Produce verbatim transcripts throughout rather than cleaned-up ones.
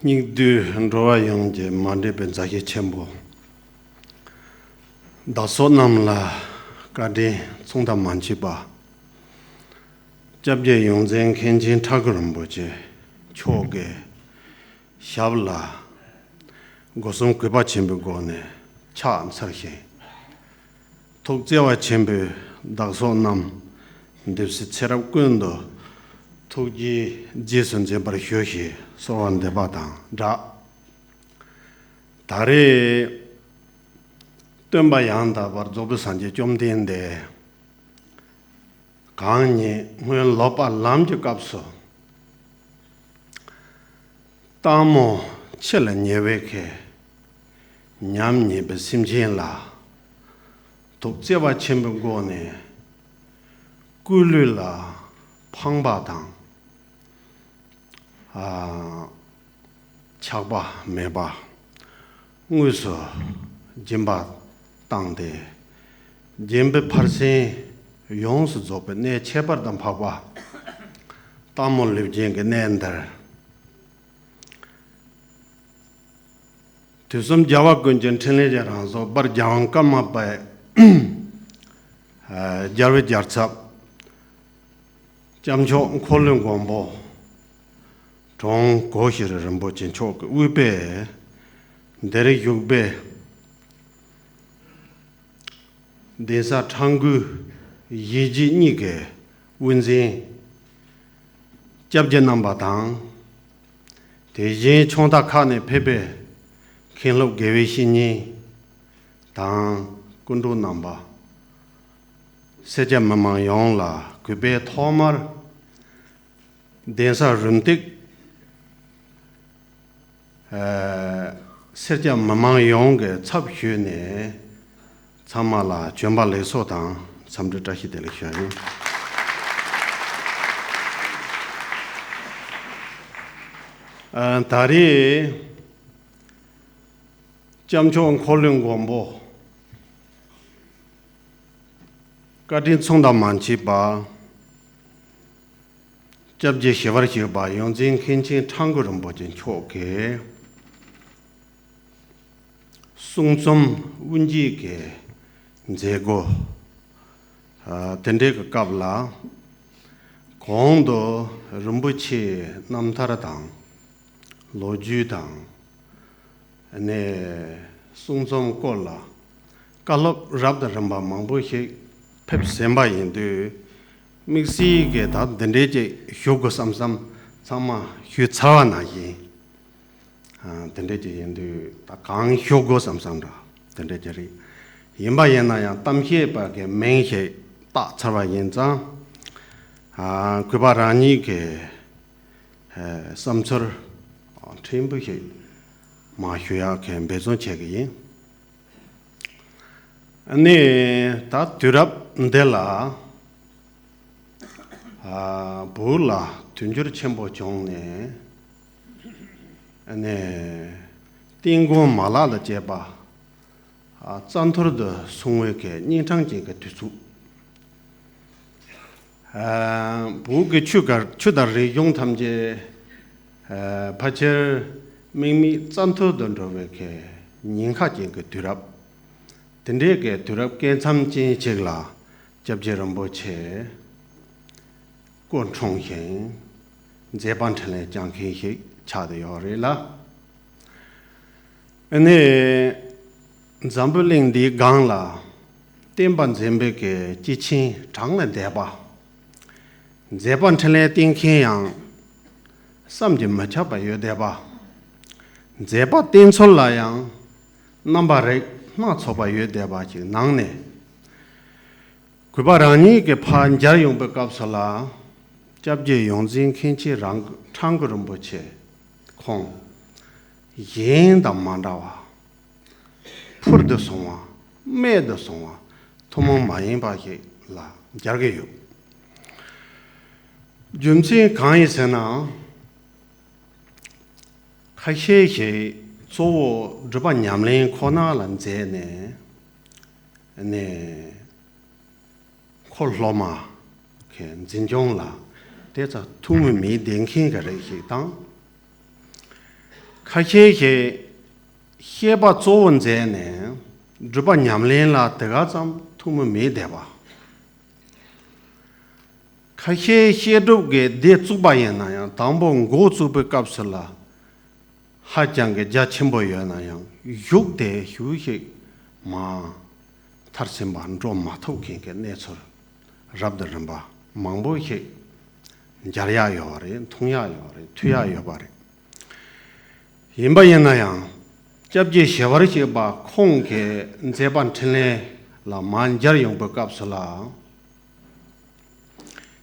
སྙིགས་དུས་འགྲོ་བ་ཡོངས་ཀྱི་མ་འདྲེས་པའི་མཛའ་བཤེས་ཆེན་པོ། བདག་སོགས་རྣམས་ལ་བཀའ་དྲིན་མཚུངས་ཟླ་མ་མཆིས་པ། སྐྱབས་རྗེ་ཡོངས་འཛིན་མཁན་ཆེན་ཁྲ་འགུ་རིན་པོ་ཆེ་མཆོག་གི་ཞབས་ལ་སྒོ་གསུམ་གུས་པ་ཆེན་པོའི་སྒོ་ནས་ཕྱག་འཚལ་ཞིང་། ཐུགས་བརྩེ་བ་ཆེན་པོས་བདག་སོགས་རྣམས་འདེབས་སའི་ཚེ་རབས་ཀུན་ཏུ་ཐུགས་ཀྱི་རྗེས་སུ་འཛིན་པར་ཞུ་ཞེས་གསོལ་བ་འདེབས་པ་དང་སྦྲགས། ད་རེས་སྟོན་པ་ཡང་དག་པར་རྫོགས་པའི་སངས་རྒྱས་བཅོམ་ལྡན་འདས་གང་ཉིད་སྔོན་ལོག་པར་ལམ་གྱི་སྐབས་སུ། སྟག་མོ་ཆེ་ལ་ཉེ་བའི་ཁའི་ཉམས་ཉེས་པའི་སེམས་ཅན་ལ། ཐུགས་བརྩེ་བ་ཆེན་པོའི་སྒོ་ནས་སྐུ་ལུས་ལ་ཕངས་པ་དང་། ཨ། ཆགས་པ་མེད་པ་དངོས་སུ་སྦྱིན་པ་བཏང་སྟེ། སྦྱིན་པའི་ཕར་ཕྱིན་ཡོངས་སུ་རྫོགས་པའི་གནས་ཁྱད་པར་དུ་འཕགས་པ་སྟག་མོ་ལེབ་ཅན་གྱི་གནས་འདིར། དུས་གསུམ་རྒྱལ་བ་ཀུན་གྱི་འཕྲིན་ལས་ཀྱི་རང་གཟུགས་དཔལ་རྒྱལ་དབང་ཀརྨ་པའི་རྒྱལ་བའི་རྒྱལ་ཚབ་སྐྱབས་མཆོག་འཁོར་ལོའི་མགོན་པོ་དྲུང་གོ་ཤྲི་རིན་པོ་ཆེ་མཆོག་གི་དབུས་པའི་འདིར་བཞུགས་པའི་གདན་ས་ཁྲ་འགུའི་གཞིས་བྱེས་གཉིས་ཀྱི་དབུ་འཛིན་སྐྱབས་རྗེ་རྣམ་པ་དང་། དེ་བཞིན་ཕྱོགས་མཐའ་ཁག་ནས་ཕེབས་པའི་མཁན་སློབ་དགེ་བའི་བཤེས་གཉེན་དང་སྐུ་མགྲོན་རྣམ་པ། སེར་སྐྱ་མི་མང་ཡོངས་ལ་གུས་པས་ཐོག་མར་གདན་ས་རུམ་བཏེག་ཨ། སེར་སྐྱ་མི་མང་ཡོངས་ཀྱི་ཚབ་ཞུས་ནས་ཚང་མ་ལ་བྱོན་པ་ལེགས་སོ་དང་འཚམས་འདྲི་བཀྲ་ཤིས་བདེ་ལེགས་ཞུ་ཡ་ཡིན། ཨ། ད་རེས་སྐྱབས་མཆོག་འཁོར་ལོའི་མགོན་པོ་བཀའ་དྲིན་མཚུངས་ཟླ་མ་མཆིས་པ། སྐྱབས་རྗེ་ཞི་བར་གཤེགས་པ་ཡོངས་འཛིན་མཁན་ཆེན་ཁྲ་འགུ་རིན་པོ་ཆེ་མཆོག་གི་གསུང་རྩོམ་དབུ་འབྱེད་ཀྱི་མཛད་སྒོ། ཨ། དེ་འདྲའི་གི་སྐབས་ལ་གོང་དུ་རིན་པོ་ཆེའི་རྣམ་ཐར་དང་། ལོ་རྒྱུས་དང་། ནས་གསུང་རྩོམ་སྐོར་ལ་བཀའ་སློབ་རབ་དང་རིམ་པ་མང་པོ་ཞིག་ཕེབས་ཟིན་པ་ཡིན་དུས། དམིགས་བསལ་གྱི་ད་འདི་འདྲའི་ཅིག་ཞུ་དགོས་བསམ་བསམ་ཚང་མ་ཞུས་ཚར་བ་ནང་བཞིན། ཨ། འདི་འདྲའི་ཅིག་ཡིན་དུས་ད་གང་ཞུ་དགོས་བསམ་བསམ་འདྲ་འདི་འདྲའི་ཅིག་རེད། ཡིན་པ་ཡིན་ན་ཡང་གཏམ་བཤད་པ་གི་མིང་ཞིག་བཏགས་ཚར་བ་ཡིན་ཙང་། ཨ། གུས་པ་རང་ཉིད་ཀྱི་ཨ། བསམ་ཚུལ་ཕྲན་བུ་ཞིག་མར་ཞུ་ཡག་གི་འབད་བརྩོན་བྱེད་ཀྱི་ཡིན། ཨ་ནི་ད་དུས་རབས་འདི་ལ། ཨ། བོད་ལ་དུས་འགྱུར་ཆེན་པོ་བྱུང་ནས། ཨ་ནི་བསྟན་དགོན་མ་ལག་ལ་བཅས་པ། ཨ། རྩ་འཐོར་དུ་སོང་བའི་གི་སྙིང་ཐག་ཅན་གྱི་དུས་ཚོད། ཨ། བོད་ཀྱི་ཆོས་དང་ཆོས་དང་རིག་གཞུང་ཐམས་ཅད། ཨ། ཕལ་ཆེར་དམིགས་མེད་རྩ་འཐོར་དུ་འགྲོ་བའི་གི་ཉེན་ཁ་ཅན་གྱི་དུས་རབས། དེ་འདྲའི་གི་དུས་རབས་སྐབས་མཚམས་ཅན་ཅིག་ལ་སྐྱབས་རྗེ་རིན་པོ་ཆེ་སྐུ་འཁྲུངས་ཤིང་མཛད་པ་འཕྲིན་ལས་བསྐྱངས་མཁན་ཞིག་ཆགས་བསྡད་ཡོད་རེད་ལ། ཨ་ནི་འཛམ་བུ་གླིང་འདིའི་སྒང་ལ་བསྟན་པ་འཛིན་པའི་གི་སྐྱེས་ཆེན་གྲངས་ལས་འདས་པ། མཛད་པ་འཕྲིན་ལས་བསྟན་མཁན་ཡང་བསམ་གྱིས་མི་ཁྱབ་པ་ཡོད་བསྡད་པ། མཛད་པ་བསྟན་ཚུལ་ལ་ཡང་རྣམ་པ་རིགས་སྣ་ཚོགས་པ་ཡོད་བསྡད་པ་ཞིག་ནང་ནས། གུས་པ་རང་ཉིད་ཀྱི་ཕར་མཇལ་ཡོང་པའི་སྐབས་སུ་ལ། སྐྱབས་རྗེ་ཡོངས་འཛིན་མཁན་ཆེན་རང་ཁྲ་འགུ་རིན་པོ་ཆེ་ཁོང་གཞན་དང་མ་འདྲ་བ། ཕུལ་དུ་སོང་བ། རྨད་དུ་སོང་བ། ཐུན་མོང་མ་ཡིན་པ་ཞིག་ལ་མཇལ་གྱི་ཡོད། རྒྱུ་མཚན་གང་ཡིན་ཟེར་ན། ཁ་ཤས་ཤིག་གཙོ་བོ་སྒྲུབ་པ་ཉམས་ལེན་ཁོ་ན་ལ་མཛད་ནས། ནས། འཁོར་སློབ་མ་གི་འཛིན་སྐྱོང་ལ་དེ་ཙམ་ཐུགས་མི་མི་བདེ་མཁན་གྱི་རིགས་ཤིག་དང་། ཁ་ཤས་ཤིག་བཤད་པ་གཙོ་བོ་མཛད་ནས་སྒྲུབ་པ་ཉམས་ལེན་ལ་དེ་ག་ཙམ་ཐུགས་མོས་མེད་བསྡད་པ། ཁ་ཤས་བཤད་སྒྲུབ་ཀྱི་སྡེ་བཙུགས་པ་ཡིན་ན་ཡང་དང་པོ་འགོ་བཙུགས་པའི་སྐབས་སུ་ལ་ཧ་ཅང་གི་རྒྱ་ཆེན་པོ་ཡོད་ན་ཡང་གཞུག་དེ་ཞུ་ཞིག་མ་མཐར་ཕྱིན་པ་འགྲོ་མ་ཐུབ་མཁན་གྱི་གནས་ཚུལ་རབ་དང་རིམ་པ་མང་པོ་ཞིག་མཇལ་ཡག་ཡོད་པ་རེད། མཐོང་ཡག་ཡོད་པ་རེད། ཐོས་ཡག་ཡོད་པ་རེད། ཡིན་པ་ཡིན་ན་ཡང་སྐྱབས་རྗེ་ཞི་བར་གཤེགས་པ་ཁོང་གི་མཛད་པ་འཕྲིན་ལས་ལ་མ་མཇལ་ཡོང་པའི་སྐབས་སུ་ལ།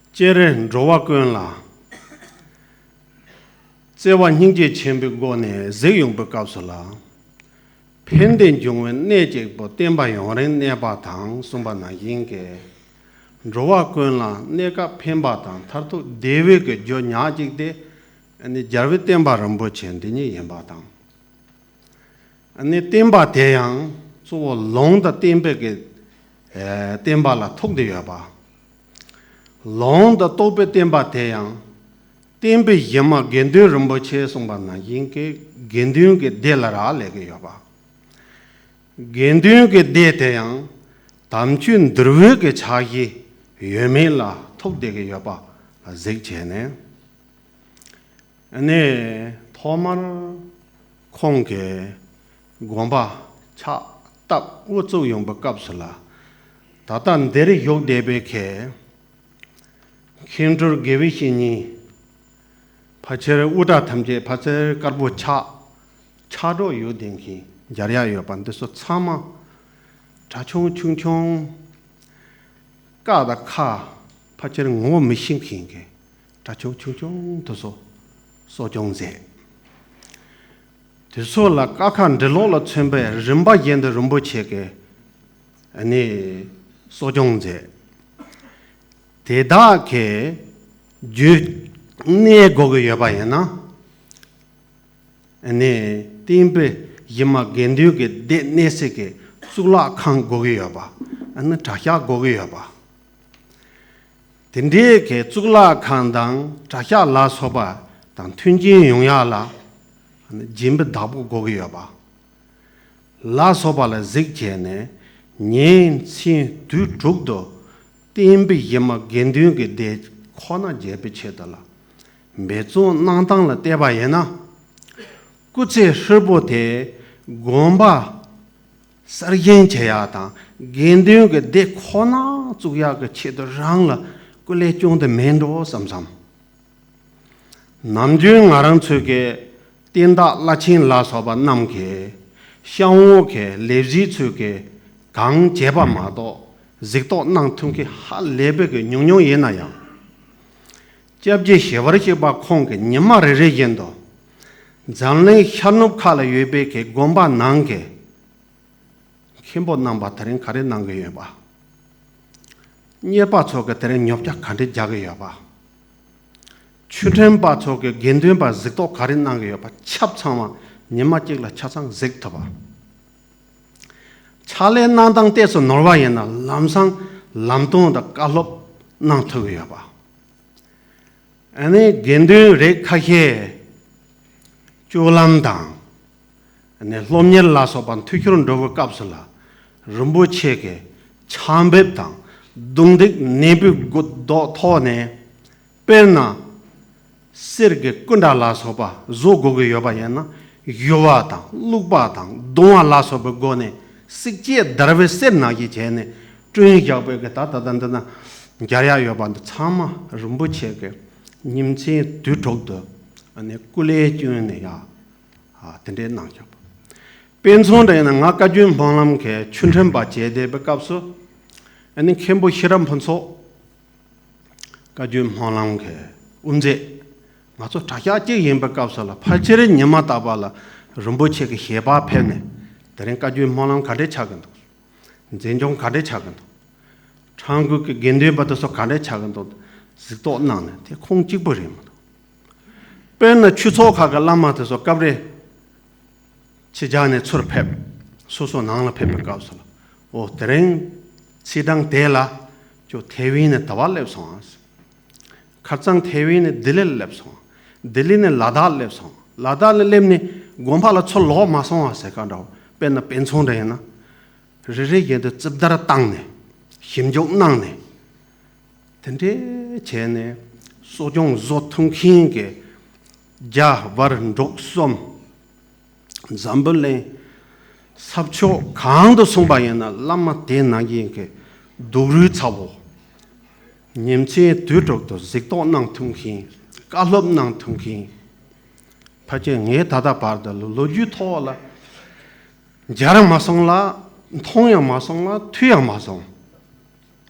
སྤྱིར་འགྲོ་བ་ཀུན་ལ་བརྩེ་བ་སྙིང་རྗེ་ཆེན་པོའི་སྒོ་ནས་གཟིགས་ཡོང་པའི་སྐབས་སུ་ལ། ཕན་བདེ་འབྱུང་བའི་གནད་གཅིག་པུ་བསྟན་པ་ཡུན་རིང་གནས་པ་དང་གསུངས་པ་ནང་བཞིན་གྱི། འགྲོ་བ་ཀུན་ལ་གནས་སྐབས་ཕན་པ་དང་མཐར་ཐུག་བདེ་བའི་གི་རྒྱུ་ཉག་གཅིག་དེ། ཨ་ནི་རྒྱལ་བའི་བསྟན་པ་རིན་པོ་ཆེ་འདི་ཉིད་ཡིན་པ་དང་། ཨ་ནི་བསྟན་པ་དེ་ཡང་གཙོ་བོ་ལུང་དང་བསྟན་པའི་གི་ཨེ་བསྟན་པ་ལ་ཐུག་སྟེ་ཡོད་པ། ལུང་དང་རྟོགས་པའི་བསྟན་པ་དེ་ཡང་བསྟན་པའི་གཞི་མ་དགེ་འདུན་རིན་པོ་ཆེ་གསུངས་པ་ནང་བཞིན་གྱི་དགེ་འདུན་གྱི་སྡེ་ལ་རག་ལས་ཀྱི་ཡོད་པ། དགེ་འདུན་གྱི་སྡེ་དེ་ཡང་དམ་ཆོས་འདུལ་བའི་གི་ཕྱག་བཞེས་ཡོད་མེད་ལ་ཐུག་བསྡད་ཀྱི་ཡོད་པ་ལ་གཟིགས་བྱས་ནས། ཨ་ནི་ཐོག་མར་ཁོང་གིས་དགོན་པ་ཕྱག་བཏབ་དབུ་བཙུགས་ཡོང་པའི་སྐབས་སུ་ལ། ད་ལྟ་འདིར་བཞུགས་བསྡད་པའི་གི་མཁན་སྤྲུལ་དགེ་བའི་བཤེས་གཉེན། ཕལ་ཆེར་དབུ་སྐྲ་ཐམས་ཅད་ཕལ་ཆེར་དཀར་པོ་ཆགས། ཆགས་འགྲོ་ཡོད་དེ་མཁན་མཇལ་ཡག་ཡོད་པ་འདི་ཚོ་ཚང་མ་གྲྭ་ཆུང་ཆུང་ཆུང་། ཀ་དང་ཁ་ཕལ་ཆེར་ངོ་མི་ཤེས་མཁན་གྱི་གྲྭ་ཆུང་ཆུང་ཆུང་དེ་ཚོ་གསོ་སྐྱོང་མཛད། དེ་ཚོ་ལ་ཀ་ཁ་འབྲི་ཀློག་ལ་མཚོན་པའི་རིམ་པ་བཞིན་དུ་རིན་པོ་ཆེ་གིས་ཨ་ནི་གསོ་སྐྱོང་མཛད། དེ་དག་གི་རྒྱུན་གནས་དགོས་ཀྱི་ཡོད་པ་ཡིན་ན། ཨ་ནི་བསྟན་པའི་གཞི་མ་དགེ་འདུན་གྱི་སྡེ་གནས་སའི་གི་གཙུག་ལག་ཁང་དགོས་ཀྱི་ཡོད་པ། ཨ་ནི་གྲྭ་ཤག་དགོས་ཀྱི་ཡོད་པ། དེ་འདྲའི་གི་གཙུག་ལག་ཁང་དང་གྲྭ་ཤག་ལ་སོགས་པ་དང་མཐུན་རྐྱེན་ཡོང་ཡག་ལ་ཨ་ནི་སྦྱིན་པའི་བདག་པོ་དགོས་ཀྱི་ཡོད་པ། ལ་སོགས་པ་ལ་གཟིགས་བྱས་ནས་ཉིན་མཚན་དུས་དྲུག་ཏུ་བསྟན་པའི་གཞི་མ་དགེ་འདུན་གྱི་སྡེ་ཁོ་ན་རྒྱས་པའི་ཆེད་དུ་ལ་འབད་བརྩོན་གནང་སྟངས་ལ་བལྟས་པ་ཡིན་ན། སྐུ་ཚེ་ཧྲིལ་པོ་དེ་དགོན་པ་གསར་བཞེངས་བྱེད་ཡག་དང་དགེ་འདུན་གྱི་སྡེ་ཁོ་ན་བཙུགས་ཡག་གི་ཆེད་དུ་རང་ལ་སྐུ་ལས་བསྐྱོན་དེ་མེད་འགྲོ་བསམ་བསམ། ནམ་རྒྱུན་ང་རང་ཚོའི་གི་བསྟན་བདག་བླ་ཆེན་ལ་སོགས་པ་རྣམས་ཀྱིས་གཤམ་འོག་གི་ལས་བྱེད་ཚོས་གི་གང་བྱས་པ་མ་གཏོགས་གཟིགས་རྟོག་གནང་ཐུབ་མཁན་ཧ་ལས་པའི་གི་ཉུང་ཉུང་ཡིན་ན་ཡང་། སྐྱབས་རྗེ་ཞི་བར་གཤེགས་པ་ཁོང་གིས་ཉི་མ་རེ་རེ་བཞིན་དུ་འཛམ་གླིང་ཤར་ནུབ་ཁག་ལ་ཡོད་པའི་གི་དགོན་པ་ནང་གི་མཁན་པོ་རྣམ་པ་དེ་རིང་ག་རེ་གནང་གི་ཡོད་པ། གཉེར་པ་ཚོ་གི་དེ་རིང་ཉོ་ཆ་ག་འདྲས་རྒྱག་གི་ཡོད་པ། ཆོས་ཁྲིམས་པ་ཚོ་གི་དགེ་འདུན་པ་གཟིགས་རྟོག་ག་རེ་གནང་གི་ཡོད་པ་ཆབ་ཚང་བ་ཉི་མ་གཅིག་ལ་ཆ་ཚང་གཟིགས་ཐུབ་པ། ཕྱག་ལས་གནང་སྟངས་ཏོག་ཙམ་ནོར་བ་ཡིན་ན་ལམ་སང་ལམ་སྟོན་དང་བཀའ་སློབ་གནང་ཐུབ་ཀྱི་ཡོད་པ། ཨ་ནི་དགེ་འདུན་རིགས་ཁ་ཤས་སྤྱོད་ལམ་དང་། ཨ་ནི་སློབ་གཉེར་ལ་སོགས་པ་འཐུས་ཤོར་འགྲོ་བའི་སྐབས་སུ་ལ་རིན་པོ་ཆེ་གི་ཕྱག་འབེབས་དང་རྡུང་རྡེག་ནན་པོའི་སྒོ་ཐོག་ནས། དཔེར་ན་གསེར་གྱི་སྐུ་འདྲ་ལ་སོགས་པ་བཟོ་དགོས་ཀྱི་ཡོད་པ་ཡིན་ན་གཞུ་བ་དང་བླུགས་པ་དང་བརྡུང་བ་ལ་སོགས་པའི་སྒོ་ནས་བསྲེག་བཅད་བརྡར་བའི་གསེར་ནང་བཞིན་བྱས་ནས་བསྐྲུན་བཞག་པའི་གི་ད་ད་ད་འདི་ན་མཇལ་ཡག་ཡོད་པ་འདི་ཚང་མ་རིན་པོ་ཆེ་གི་ཉིན་མཚན་དུས་དྲུག་ཏུ་ཨ་ནི་སྐུ་ལས་བསྐྱོན་ནས་ཡ། ཨ་དེ་འདྲའི་གནང་བཞག་པ། དཔེ་མཚོན་དུ་ཡིན་ན་ང་བཀའ་བརྒྱུད་སྨོན་ལམ་གྱི་ཆོས་ཁྲིམས་པ་བྱས་བསྡད་པའི་སྐབས་སུ། ཨ་ནི་མཁན་པོ་ཤེས་རབ་ཕུན་ཚོགས། བཀའ་བརྒྱུད་སྨོན་ལམ་གྱི་དབུ་མཛད། ང་ཚོ་གྲྭ་ཤག་གཅིག་ཡིན་པའི་སྐབས་སུ་ལ་ཕལ་ཆེར་ཉི་མ་རྟག་པར་ལ་རིན་པོ་ཆེ་གི་ཞལ་པར་ཕེབས་ནས་དེ་རིང་བཀའ་བརྒྱུད་སྨོན་ལམ་ག་འདྲས་ཆགས་ཀྱི་འདུག་འཛིན་སྐྱོང་ག་འདྲས་ཆགས་ཀྱི་འདུག་ཁྲང་ཀོན་གྱི་དགེ་འདུན་པ་དེ་ཚོ་ག་འདྲས་ཆགས་ཀྱི་འདུག་གཟིགས་རྟོག་གནང་ནས་དེ་ཁོང་གཅིག་པུ་རེད་མི་འདུག་དཔེར་ན་ཆོས་ཚོགས་ཁག་གི་བླ་མ་དེ་ཚོ་སྐབས་རེ་ཕྱི་རྒྱལ་ནས་ཚུར་ཕེབས། སོ་སོ་ནང་ལ་ཕེབས་པའི་སྐབས་སུ་ལ། འོ་དེ་རིང་ཚེས་གྲངས་དེ་ལ་ཁྱོད་ཐེ་ཝན་ནས་དེ་པར་སླེབས་སོང་ཨ། ཁ་རྩང་ཐེ་ཝན་ནས་ལྡི་ལི་ལ་སླེབས་སོང་། ལྡི་ལི་ནས་ལ་དྭགས་སླེབས་སོང་། ལ་དྭགས་ལ་སླེབས་ནས་ དགོན་པ་ལ་ཚུར་ལོག་མ་སོང་བ་ཟེར་ག་འདྲ་བོ། དཔེར་ན་དཔེ་མཚོན་འདྲ་ཡིན་ན། རེ་རེ་བཞིན་དུ་རྩིབ་བརྡར་བཏང་ནས་ཞིབ་འཇུག་གནང་ནས། དེ་འདྲས་བྱས་ནས་གསོ་སྦྱོང་བཟོ་ཐུབ་མཁན་གྱི་རྒྱ་བར་འབྲུག་གསུམ། འཛམ་བུ་གླིང་ས་ཕྱོགས་གང་དུ་སོང་པ་ཡིན་ན་བླ་མ་དེ་ནང་བཞིན་གྱི་སྡུག་རུས་ཚ་བོ། ཉིན་མཚན་དུས་དྲུག་ཏུ་གཟིགས་རྟོག་གནང་ཐུབ་མཁན། བཀའ་སློབ་གནང་ཐུབ་མཁན། ཕལ་ཆེར་ངས་ད་ལྟ་བར་དུ་ལོ་ལོ་རྒྱུས་ཐོག་ལ་མཇལ་ཡང་མ་སོང་ལ། མཐོང་ཡང་མ་སོང་ལ། ཐོས་ཡང་མ་སོང་།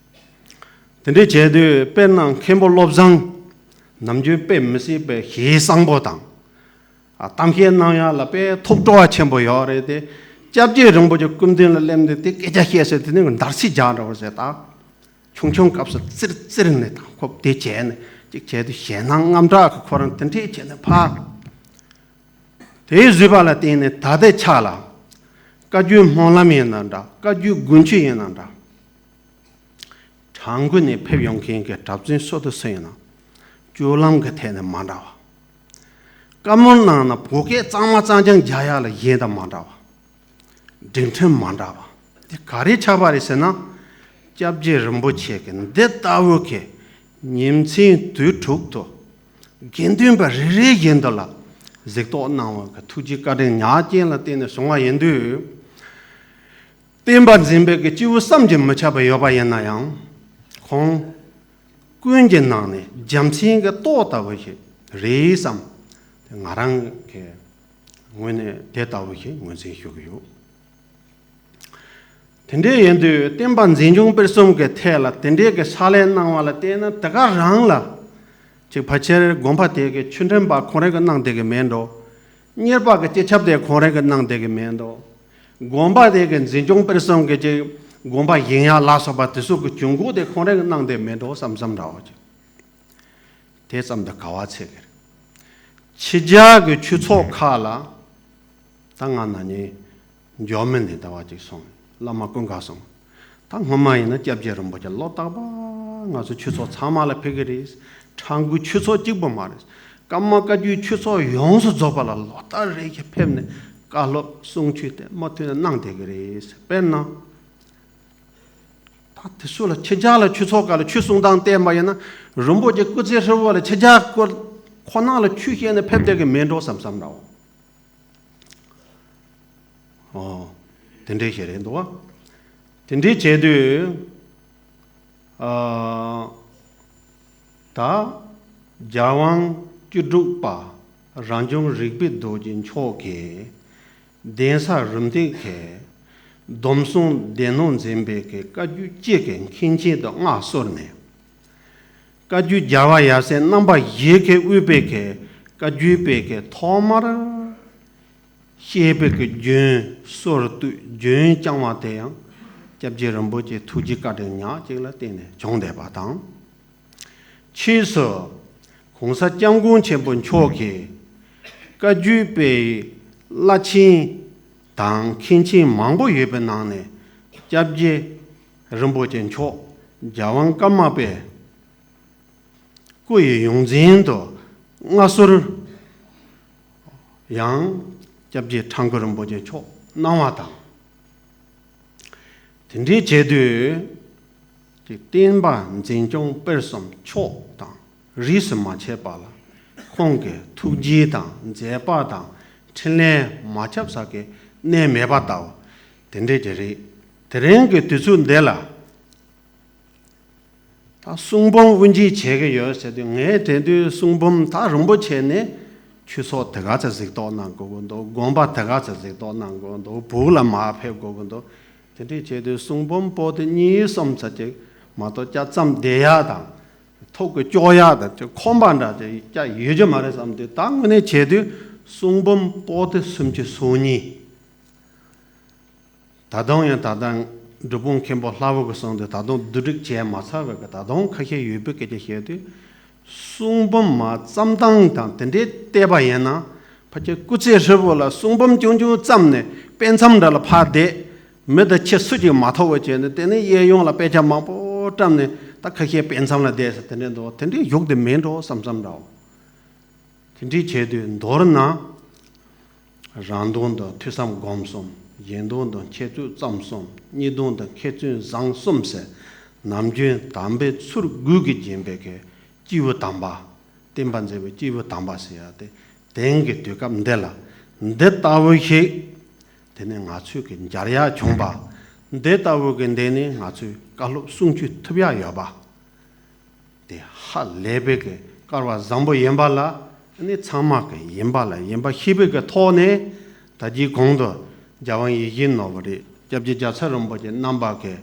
དེ་འདྲས་བྱས་དུས་དཔེར་ན་མཁན་པོ་བློ་བཟང་ནམ་རྒྱུན་དཔེ་མི་སྲིད་པའི་ཞེ་བཟང་པོ་དང་། ཨ། གཏམ་བཤད་གནང་ཡག་ལ་དཔེ་ཐུགས་སྤྲོ་བ་ཆེན་པོ་ཡོད་རེད་དེ། སྐྱབས་རྗེ་རིན་པོ་ཆེ་སྐུ་མདུན་ལ་སླེབས་ནས་དེ་སྐད་ཆ་བཤད་ཟེར་དེ་ནི་འདར་སིག་རྒྱག་འདྲ་བོ་ཟེར་ད། ཆུང་ཆུང་སྐབས་སུ་ཙིར་ཙིར་ནས་དང་ཁོབ་དེ་བྱས་ནས་ཅིག་བྱས་དུས་ཞེད་སྣང་དངངས་སྐྲག་གི་ཁོ་རང་དེ་འདྲས་བྱས་ནས་ཕར། དེའི་བཟོད་པ་ལ་བརྟེན་ནས་ད་ལྟའི་ཆ་ལ། བཀའ་བརྒྱུད་སྨོན་ལམ་ཡིན་ན་འདྲ། བཀའ་བརྒྱུད་དགོན་ཆོས་ཡིན་ན་འདྲ། བྲག་འགོ་ནས་ཕེབས་ཡོང་མཁན་གྱི་གྲྭ་བཙུན་སུ་དང་སུ་ཡིན་ན། སྤྱོད་ལམ་གྱི་ཐད་ནས་མ་འདྲ་བ། བཀའ་མོལ་གནང་ན་བོད་སྐད་གཙང་མ་གཙང་རྐྱང་རྒྱག་ཡག་ལ་གཞན་དང་མ་འདྲ་བ། སྒྲིག་ཁྲིམས་མ་འདྲ་བ། དེ་ག་རེ་ཆགས་པ་རེད་ཟེར་ན། སྐྱབས་རྗེ་རིན་པོ་ཆེ་གིས་འདི་ལྟ་བུ་གི་ཉིན་མཚན་དུས་དྲུག་ཏུ་དགེ་འདུན་པ་རེ་རེ་བཞིན་དུ་ལ་གཟིགས་རྟོག་གནང་བ་གི་ཐུགས་རྗེ་བཀའ་དྲིན་ཉག་གཅིག་ལ་བརྟེན་ནས་བྱུང་བ་ཡིན་དུས། བསྟན་པ་འཛིན་པའི་གི་སྐྱེས་བུ་བསམ་གྱིས་མི་ཁྱབ་པ་ཡོད་པ་ཡིན་ན་ཡང་། ཁོང་ཀུན་གྱི་ནང་ནས་རྒྱལ་མཚན་གྱི་ཏོག་ལྟ་བུ་ཞིག་རེད་བསམ། དེ་ང་རང་གི་ངོས་ནས་དེ་ལྟ་བུ་ཞིག་ངོས་འཛིན་ཞུ་གི་ཡོད། དེ་འདྲའི་ཡིན་དུས་བསྟན་པ་འཛིན་སྐྱོང་སྤེལ་གསུམ་གྱི་ཐད་ལ་དེ་འདྲའི་གི་ཕྱག་ལས་གནང་བ་ལ་བལྟས་ན་དེ་ག་རང་ལ། ཅིག་ཕལ་ཆེར་དགོན་པ་དེ་གི་ཆོས་ཁྲིམས་པ་ཁོང་རང་གིས་གནང་བསྡད་གི་མེད་འགྲོ། གཉེར་པ་གི་སྤྱི་ཁྱབ་དེ་ཁོང་རང་གིས་གནང་བསྡད་གི་མེད་འགྲོ། དགོན་པ་དེ་གི་འཛིན་སྐྱོང་སྤེལ་གསུམ་གི་ཅིག་དགོན་པ་ཡིན་ཡག་ལ་སོགས་པ་དེ་ཚོ་གི་གྱོང་གུད་དེ་ཁོང་རང་གིས་གནང་བསྡད་མེད་འགྲོ་བསམ་བསམ་འདྲ་བོ་ཅིག་དེ་ཙམ་དུ་ག་བ་ཚད་གི་རེད། ཕྱི་རྒྱལ་གྱི་ཆོས་ཚོགས་ཁག་ལ་ད་ང་ན་ནིང་འཇར་མན་ནས་ཟླ་བ་གཅིག་སོང་། བླ་མ་ཀུན་དགའ་སོང་། ད་སྔོན་མ་ཡིན་ན་སྐྱབས་རྗེ་རིན་པོ་ཆེ་ལོ་རྟག་པར་ང་ཚོ་ཆོས་ཚོགས་ཚང་མ་ལ་ཕེབས་གི་རེད། ཁྲ་འགུའི་ཆོས་ཚོགས་གཅིག་པུ་མ་རེད། ཀརྨ་བཀའ་བརྒྱུད་ཆོས་ཚོགས་ཡོངས་སུ་རྫོགས་པ་ལ་ལོ་ལྟར་རེ་བཞིན་ཕེབས་ནས་བཀའ་སློབ་གསུང་ཆོས་དེ་མུ་མཐུད་ནས་གནང་བསྡད་གི་རེད། དཔེར་ན། ད་དེ་ཚོ་ལ་ཕྱི་རྒྱལ་ལ་ཆོས་ཚོགས་ཁག་ལ་ཆོས་གསུང་སྟངས་བལྟས་པ་ཡིན་ན། རིན་པོ་ཆེ་སྐུ་ཚེ་ཧྲིལ་བོ་ལ་ཕྱི་རྒྱལ་སྐོར་ཁོ་ན་ལ་ཆོས་བཤད་ནས་ཕེབས་བསྡད་གི་མེད་འགྲོ་བསམ་བསམ་འདྲ་བོ། ཨོ། དེ་འདྲའི་ཞིག་རེད་འདུག་བ། དེ་འདྲའི་བྱས་དུས། ཨ། ད་རྒྱལ་དབང་བཅུ་དྲུག་པ་རང་བྱུང་རིག་པའི་རྡོ་རྗེ་མཆོག་གིས། གདན་ས་རུམ་བཏེག་གི་སྡོམ་གསུམ་སྡེ་སྣོད་འཛིན་པའི་གི་བཀའ་བརྒྱུད་སྤྱི་གི་མཁན་ཆེན་དུ་མངའ་གསོལ་ནས། བཀའ་བརྒྱུད་རྒྱལ་བ་ཡབ་སྲས་རྣམ་པ་བཞི་གིས་དབུས་པའི་གི་བཀའ་བརྒྱུད་པའི་གི་ཐོག་མར་བཤད་པའི་གི་རྒྱུན་སྲོལ་གཏོད། རྒྱུན་བསྐྱངས་པ་དེ་ཡང་སྐྱབས་རྗེ་རིན་པོ་ཆེའི་ཐུགས་རྗེ་བཀའ་དྲིན་ཉག་གཅིག་ལ་བརྟེན་ནས་བྱུང་བསྡད་པ་དང་། ཕྱིས་སུ་༸གོང་ས་༸སྐྱབས་མགོན་ཆེན་པོ་མཆོག་གིས་བཀའ་བརྒྱུད་པའི་བླ་ཆེན་དང་མཁན་ཆེན་མང་པོ་ཡོད་པའི་ནང་ནས་སྐྱབས་རྗེ་རིན་པོ་ཆེ་མཆོག་རྒྱལ་དབང་ཀརྨ་པའི་སྐུ་ཡི་ཡོངས་འཛིན་དུ་མངའ་གསོལ་ཡང་སྐྱབས་རྗེ་ཁྲ་འགུ་རིན་པོ་ཆེ་མཆོག་གནང་བ་དང་། དེ་འདྲའི་བྱས་དུས་ཀྱི་བསྟན་པ་འཛིན་སྐྱོང་སྤེལ་གསུམ་ཕྱོགས་དང་རིས་སུ་མ་ཆད་པ་ལ་ཁོང་གི་ཐུགས་རྗེ་དང་མཛད་པ་དང་འཕྲིན་ལས་མ་ཁྱབ་ས་གི་གནས་མེད་པ་ལྟ་བུ་དེ་འདྲའི་ཅིག་རེད། དེ་རིང་གི་དུས་ཚོད་འདི་ལ། ད་གསུང་འབུམ་དབུ་འབྱེད་བྱེད་ཀྱི་ཡོད་ཟེར་དུས། ངས་དྲན་དུས་གསུང་འབུམ་ད་རིན་པོ་ཆེ་ནས་ཆོས་ཚོགས་དེ་ག་ཚོད་གཟིགས་རྟོག་གནང་དགོས་ཀྱི་འདུག་དགོན་པ་དེ་ག་ཚོད་གཟིགས་རྟོག་གནང་དགོས་ཀྱི་འདུག་བོད་ལ་མར་ཕེབས་དགོས་ཀྱི་འདུག་དེ་འདྲས་བྱས་དུས་གསུང་འབུམ་པོ་ཏི་གཉིས་གསུམ་ཙམ་ཅིག་མ་གཏོགས་ཅིག་བརྩམས་བསྡད་ཡག་དང་ཐུགས་ཀྱི་སྐྱོ་ཡག་དང་ཅིག་ཁོམ་པ་འདྲ་ཅིག་ཅིག་ཡོད་རྒྱུ་མ་རེད་བསམ་དུས། ད་དངོས་གནས་བྱས་དུས་གསུང་འབུམ་པོ་ཏི་སུམ་ཅུ་སོ་གཉིས། ད་དུང་ཡང་ད་ལྟ་སྒྲུབ་ཕུག་མཁན་པོ་ལྷ་བུ་གིས་གསུངས་དུས། ད་དུང་བསྡུ་སྒྲིག་བྱས་མ་ཚར་བའི་གི་ད་དུང་ཁ་ཤས་ཡོད་པའི་སྐད་ཆ་བཤད་དུས། གསུང་འབུམ་མར་བརྩམས་སྟངས་དང་དེ་འདྲས་བལྟས་པ་ཡིན་ན། ཕལ་ཆེར་སྐུ་ཚེ་ཧྲིལ་བོ་ལ་གསུང་འབུམ་ཆུང་ཆུང་བརྩམས་ནས་དཔེ་མཚམས་འདྲ་ལ་ཕར་བསྡད། མི་དང་ཁྱི་སུ་གཅིག་མ་ཐོབ་པ་བྱས་ནས། དེ་ནས་གཡས་གཡོན་ལ་དཔེ་ཆ་མང་པོ་བཀྲམ་ནས་ད་ཁ་ཤས་དཔེ་མཚམས་ལ་བསྡད་ཟེར། དེ་འདྲས་འདུག་དེ་འདྲས་བཞུགས་དེ་མིན་འགྲོ་བསམ་བསམ་འདྲ་བོ། དེ་འདྲས་བྱས་དུས་མདོར་ན། རང་དོན་དང་ཐོས་བསམ་སྒོམ་གསུམ། གཞན་དོན་དང་འཆད་རྩོད་རྩོམ་གསུམ། གཉིས་དོན་དང་མཁས་བཙུན་བཟང་གསུམ་ཟེར། ནམ་རྒྱུན་དམ་པའི་ཚུལ་དགུ་གིས་བརྒྱན་པའི་གི་སྐྱེས་བུ་དམ་པ། བསྟན་པ་འཛིན་པའི་སྐྱེས་བུ་དམ་པ་ཟེར་ཡ་དེ། དེང་གི་དུས་སྐབས་འདི་ལ་འདི་ལྟ་བུ་ཞིག་དེ་ནས་ང་ཚོས་ཀྱི་མཇལ་ཡ་བྱུང་པ། འདི་ལྟ་བུ་གི་འདི་ནས་ང་ཚོས་བཀའ་སློབ་གསུང་ཆོས་ཐུབ་ཡ་ཡོད་པ། དེ་ཧ་ལས་པའི་གི་སྐལ་བ་བཟང་པོ་ཡིན་པ་ལ་ནི་ཚང་མ་གི་ཡིན་པ་ལ་ཡིན་པ་ཤེས་པའི་གི་ཐོག་ནས། ད་རྒྱའི་གོང་དུ་རྒྱལ་དབང་ཡིད་བཞིན་ནོར་བུ་རེད། སྐྱབས་རྗེ་རྒྱལ་ཚབ་རིན་པོ་ཆེ་རྣམ་པ་གི་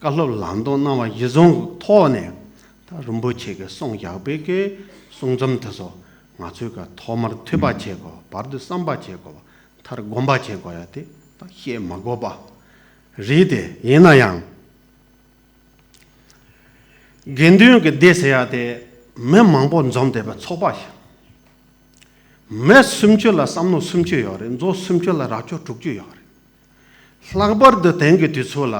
བཀའ་སློབ་ལམ་སྟོན་གནང་བ་གཞི་བཟུང་གི་ཐོག་ནས། ད་རིན་པོ་ཆེ་གི་གསུང་བཞག་པའི་གི་གསུང་རྩོམ་དེ་ཚོ་ང་ཚོས་གི་ཐོག་མར་ཐོས་པ་བྱེད་དགོས། བར་དུ་བསམ་པ་བྱེད་དགོས། མཐར་སྒོམ་པ་བྱེད་དགོས་ཡ་དེ་ད་བཤད་མ་དགོས་པ་རེད། དེ་ཡིན་ན་ཡང་། དགེ་འདུན་གྱི་སྡེ་ཟེར་ཡ་དེ་མི་མང་པོ་འཛོམས་བསྡད་པའི་ཚོགས་པ་ཞིག་མི་སུམ་ཅུ་ལ་བསམ་མནོ་སུམ་ཅུ་ཡོད་རེད། མཛོ་སུམ་ཅུ་ལ་རྭ་ཅོ་དྲུག་ཅུ་ཡོད་རེད། ལྷག་པར་དུ་དེང་གི་དུས་ཚོད་ལ།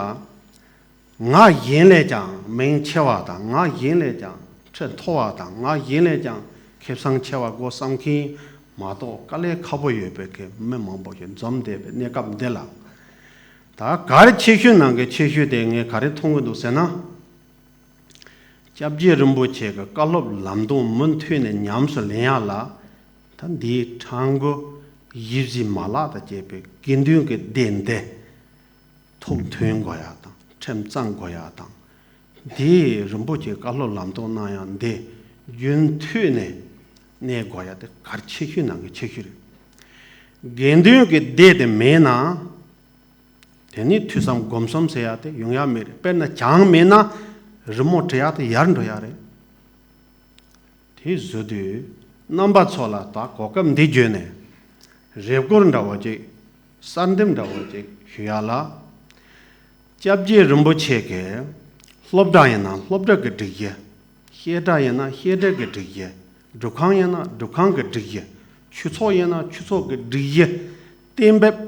ང་གཞན་ལས་ཀྱང་མིང་ཆེ་བ་དང་། ང་གཞན་ལས་ཀྱང་ཁྲི་མཐོ་བ་དང་། ང་གཞན་ལས་ཀྱང་ཁེ་བཟང་ཆེ་བ་དགོས་བསམ་མཁན་མ་གཏོགས་དཀའ་ལས་ཁག་པོ་ཡོད་པའི་གི་མི་མང་པོ་ཞིག་འཛོམས་བསྡད་པའི་གནས་སྐབས་འདི་ལ། ད་གལ་ཆེ་ཤོས་ནང་གི་ཆེ་ཤོས་དེ་ངས་ག་རེ་མཐོང་གི་འདུག་ཟེར་ན། སྐྱབས་རྗེ་རིན་པོ་ཆེ་གི་བཀའ་སློབ་ལམ་སྟོན་མུ་མཐུད་ནས་ཉམས་སུ་ལེན་ཡ་ལ། ད་འདིའི་ཕྲང་གུ་ཡིད་བཞིན་མ་ལག་དང་བཅས་པའི་དགེ་འདུན་གྱི་སྡེ་འདི་ཐུགས་མཐུན་དགོས་ཡ་དང་། ཁྲིམས་གཙང་དགོས་ཡ་དང་། འདིས་རིན་པོ་ཆེ་བཀའ་སློབ་ལམ་སྟོན་གནང་ཡ་འདི་རྒྱུན་མཐུད་ནས་གནས་དགོས་ཡ་དེ་གལ་ཆེ་ཤོས་ནང་གི་ཆེ་ཤོས་རེད། དགེ་འདུན་གྱི་སྡེ་དེ་མེད་ན། དེ་ནི་ཐོས་བསམ་སྒོམ་གསུམ་ཟེར་ཡ་དེ་ཡོང་ཡ་མེད་རེད། དཔེར་ན་གྱང་མེད་ན་རི་མོ་བྲི་ཡ་དེ་ཡལ་འགྲོ་ཡ་རེད། དེ་བཟོ་དུས་རྣམ་པ་ཚོ་ལ་ད་གོ་སྐབས་འདི་བརྗོད་ནས་རེ་སྐུལ་འདྲ་བོ་ཅིག་གསར་འདེམས་འདྲ་བོ་ཅིག་ཞུ་ཡ་ལ། སྐྱབས་རྗེ་རིན་པོ་ཆེ་གིས་སློབ་གྲྭ་ཡིན་ན་སློབ་གྲྭ་གི་སྒྲིག་གཞི། བཤད་གྲྭ་ཡིན་ན་བཤད་གྲྭ་གི་སྒྲིག་གཞི། སྒྲུབ་ཁང་ཡིན་ན་སྒྲུབ་ཁང་གི་སྒྲིག་གཞི། ཆོས་ཚོགས་ཡིན་ན་ཆོས་ཚོགས་ཀྱི་སྒྲིག་གཞི། གཏན་འབེབས།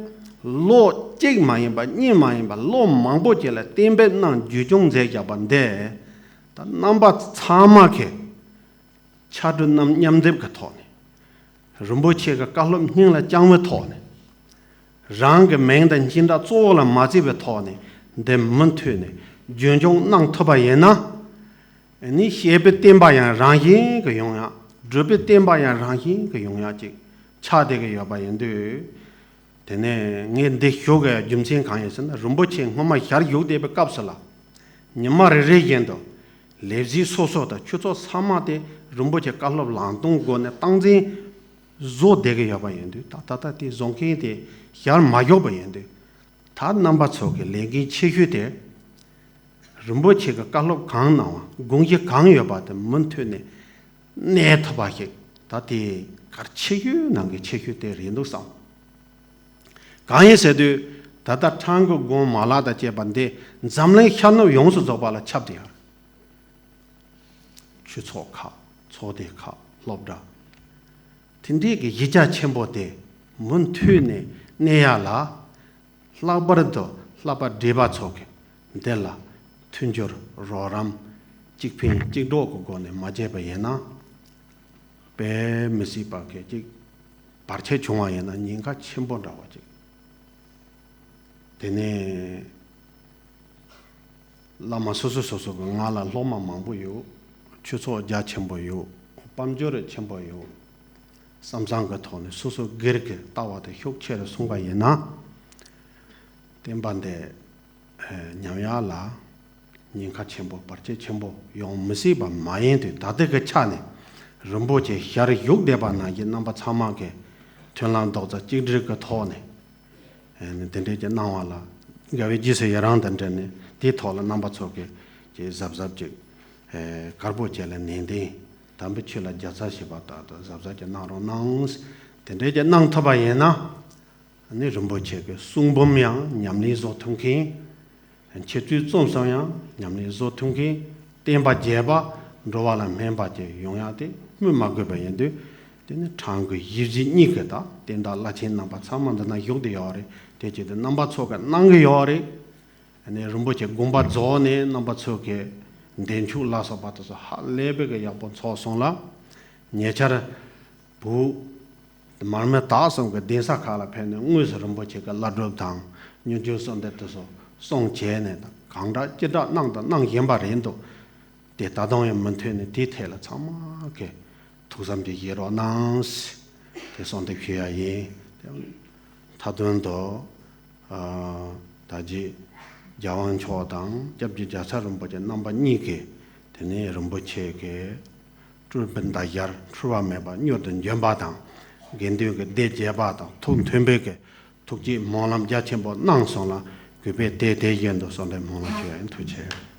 ལོ་གཅིག་མ་ཡིན་པ་གཉིས་མ་ཡིན་པ་ལོ་མང་པོ་ཅིག་ལ་གཏན་འབེབས་གནང་བརྒྱུད་སྐྱོང་མཛད་བཞག་པ་འདི། ད་རྣམ་པ་ཚང་མ་གིས་ཕྱར་གྲུ་རྣམས་མཉམ་འདེབས་ཀྱི་ཐོག་ནས། རིན་པོ་ཆེ་གི་བཀའ་སློབ་སྙིང་ལ་བཅངས་པའི་ཐོག་ནས། རང་གི་མིང་དང་སྙན་གྲགས་གཙོ་བོ་ལ་མ་བརྩི་བའི་ཐོག་ནས་འདི་མུ་མཐུད་ནས་རྒྱུན་སྐྱོང་གནང་ཐུབ་པ་ཡིན་ན། ནི་བཤད་པའི་བསྟན་པ་ཡང་རང་བཞིན་གྱིས་ཡོང་ཡག་སྒྲུབ་པའི་བསྟན་པ་ཡང་རང་བཞིན་གྱིས་ཡོང་ཡག་ཅིག་ཆགས་བསྡད་ཀྱི་ཡོད་པ་ཡིན་དུས། དེ་ནས་ངས་འདི་ཞུ་དགོས་རྒྱུ་མཚན་གང་ཡིན་ཟེར་ན། རིན་པོ་ཆེ་སྔོན་མ་ཞལ་བཞུགས་བསྡད་པའི་སྐབས་སུ་ལ། ཉི་མ་རེ་རེ་བཞིན་དུ་ལས་གཞི་སོ་སོ་དང་ཆོས་ཚོགས་ཚང་མ་དེ་རིན་པོ་ཆེ་བཀའ་སློབ་ལམ་སྟོན་སྒོ་ནས་སྟངས་འཛིན་བཟོ་བསྡད་ཀྱི་ཡོད་པ་ཡིན་དུས། ད་ད་ལྟ་དེ་བཟོ་མཁན་དེ་ཞལ་མ་བཞུགས་པ་ཡིན་དུས། ད་རྣམ་པ་ཚོ་གི་ལས་འགན་ཆེ་ཤོས་དེ། རིན་པོ་ཆེ་གི་བཀའ་སློབ་གང་གནང་བ། དགོངས་གཞི་གང་ཡོད་པ་དེ་མུ་མཐུད་ནས་གནས་ཐུབ་པ་ཞིག་ད་དེ་གལ་ཆེ་ཤོས་ནང་གི་ཆེ་ཤོས་དེ་རེད་འདུག་བསམ། གང་ཡིན་ཟེར་དུས། ད་ལྟ་ཕྲང་གུ་སྒོམ་མ་ལག་དང་བཅས་པ་འདི་འཛམ་གླིང་ཤར་ནུབ་ཡོངས་སུ་རྫོགས་པ་ལ་ཁྱབ་བསྡད་ཡོད། ཆོས་ཚོགས་ཁག་ཚོགས་སྡེ་ཁག་སློབ་གྲྭ། དེ་འདྲའི་གི་གཞི་རྒྱ་ཆེན་པོ་དེ་མུ་མཐུད་ནས་གནས་ཡ་ལ། ལྷག་པར་དུ་བསླབ་པ་བགྲེས་པ་ཚོ་གིས་འདི་ལ་མཐུན་འགྱུར་རོགས་རམ། གཅིག་ཕན་གཅིག་གྲོགས་ཀྱི་སྒོ་ནས་མ་བྱས་པ་ཡིན་ན། དཔེ་མི་སྲིད་པ་གི་ཅིག་བར་ཆད་བྱུང་བ་ཡིན་ན་ཉེན་ཁ་ཆེན་པོ་འདྲ་བ་ཅིག་དེ་ནས་བླ་མ་སོ་སོ་སོ་སོ་གི་ང་ལ་སློབ་མ་མང་པོ་ཡོད། ཆོས་ཚོགས་རྒྱ་ཆེན་པོ་ཡོད། དཔལ་འབྱོར་ཆེན་པོ་ཡོད། བསམ་བཟང་གི་ཐོག་ནས་སོ་སོ་སྒེར་གྱི་ལྟ་བ་དེ་ཤུགས་ཆེ་རུ་སོང་པ་ཡིན་ན། བསྟན་པ་འདི་ཉམས་ཡག་ལ་ཉེན་ཁ་ཆེན་པོ་བར་ཆད་ཆེན་པོ་ཡོང་མི་སྲིད་པ་མ་ཡིན་དུས། ད་ལྟ་གི་ཆ་ནས་རིན་པོ་ཆེ་ཞལ་བཞུགས་བསྡད་པ་ནང་བཞིན་རྣམ་པ་ཚང་མ་གིས་མཐུན་ལམ་རྡོག་རྩ་གཅིག་སྒྲིལ་གྱི་ཐོག་ནས། ཨ་ནི་དེ་འདྲས་ཀྱི་གནང་བ་ལ་དགའ་བའི་རྗེས་སུ་ཡི་རང་དང་འབྲེལ་ནས་དེའི་ཐོག་ལ་རྣམ་པ་ཚོ་གིས་ཀྱི་གཟབ་གཟབ་ཅིག་ཨེ་དཀར་པོ་བཅས་ལ་ནན་ཏན། དམ་པའི་ཆོས་ལ་རྒྱལ་ཚ་ཞེས་པ་ལྟར་དུ་གཟབ་གཟབ་ཅིག་གནང་རོགས་གནང་། དེ་འདྲས་ཀྱི་གནང་ཐུབ་པ་ཡིན་ན། ནི་རིན་པོ་ཆེ་གི་གསུང་འབུམ་ཡང་ཉམས་ལེན་བཟོ་ཐུབ་མཁན། འཆད་རྩོད་རྩོམ་གསུམ་ཡང་ཉམས་ལེན་བཟོ་ཐུབ་མཁན། བསྟན་པ་རྒྱས་པ། འགྲོ་བ་ལ་སྨན་པ་ཅིག་ཡོང་ཡག་དེ་སྨོས་མ་དགོས་པ་ཡིན་དུས། དེ་ནི་ཕྲང་གུ་ཡིད་བཞིན་གཉིས་ཀྱི་ད་བསྟན་བདག་བླ་ཆེན་རྣམ་པ་ཚང་མ་འདི་ན་བཞུགས་བསྡད་ཡོད་རེད། དེ་བྱས་ཏེ་རྣམ་པ་ཚོ་གིས་གནང་གི་ཡོད་རེད། ནི་རིན་པོ་ཆེ་དགོངས་པ་རྫོགས་ནས་རྣམ་པ་ཚོ་གིས་འདས་མཆོད་ལ་སོགས་པ་དེ་ཚོ་ཧ་ལས་པའི་གི་ཡག་པོ་ཚོགས་སོང་ལ། ཉེ་ཆར་བོད་ མར་མེ་དྭགས་གསུམ་གྱི་གདན་ས་ཁག་ལ་ཕེབས་ནས་དངོས་སུ་རིན་པོ་ཆེ་གི་བླ་སྒྲུབ་དང་། མྱུར་མགྱོགས་གསོལ་འདེབས་དེ་ཚོ་གསུང་བྱས་ནས་དང་། གང་དྲག་ཅི་དྲག་གནང་དང་གནང་བཞིན་པ་རེད་འདུག། དེ་ད་དུང་ཡང་མུ་མཐུད་ནས་དེའི་ཐད་ལ་ཚང་མ་གིས་ཐུགས་བསམ་ཅིག་བཞེས་རོགས་གནང་། དེ་གསོལ་འདེབས་ཞུ་ཡ་ཡིན། དེ་མཐའ་དོན་དུ། ཨ། ད་རྗེ་རྒྱལ་དབང་མཆོག་དང་སྐྱབས་རྗེ་རྒྱལ་ཚབ་རིན་པོ་ཆེ་རྣམ་པ་གཉིས་ཀྱིས། དེ་ནས་རིན་པོ་ཆེ་གི་སྤྲུལ་པའི་མདའ་ཞར་འཁྲུལ་བ་མེད་པར་མྱུར་དུ་འབྱོན་པ་དང་། དགེ་འདུན་གྱི་སྡེ་བརྒྱད་པ་དང་ཐུགས་མཐུན་པའི་གི་ཐུགས་བསྐྱེད་སྨོན་ལམ་རྒྱ་ཆེན་པོ་གནང་སོང་ལ། གུས་པས་དེ་དེ་བཞིན་དུ་གསོལ་འདེབས་སྨོན་ལམ་ཞུ་ཡ་ཡིན། ཐུགས་རྗེ་ཆེ།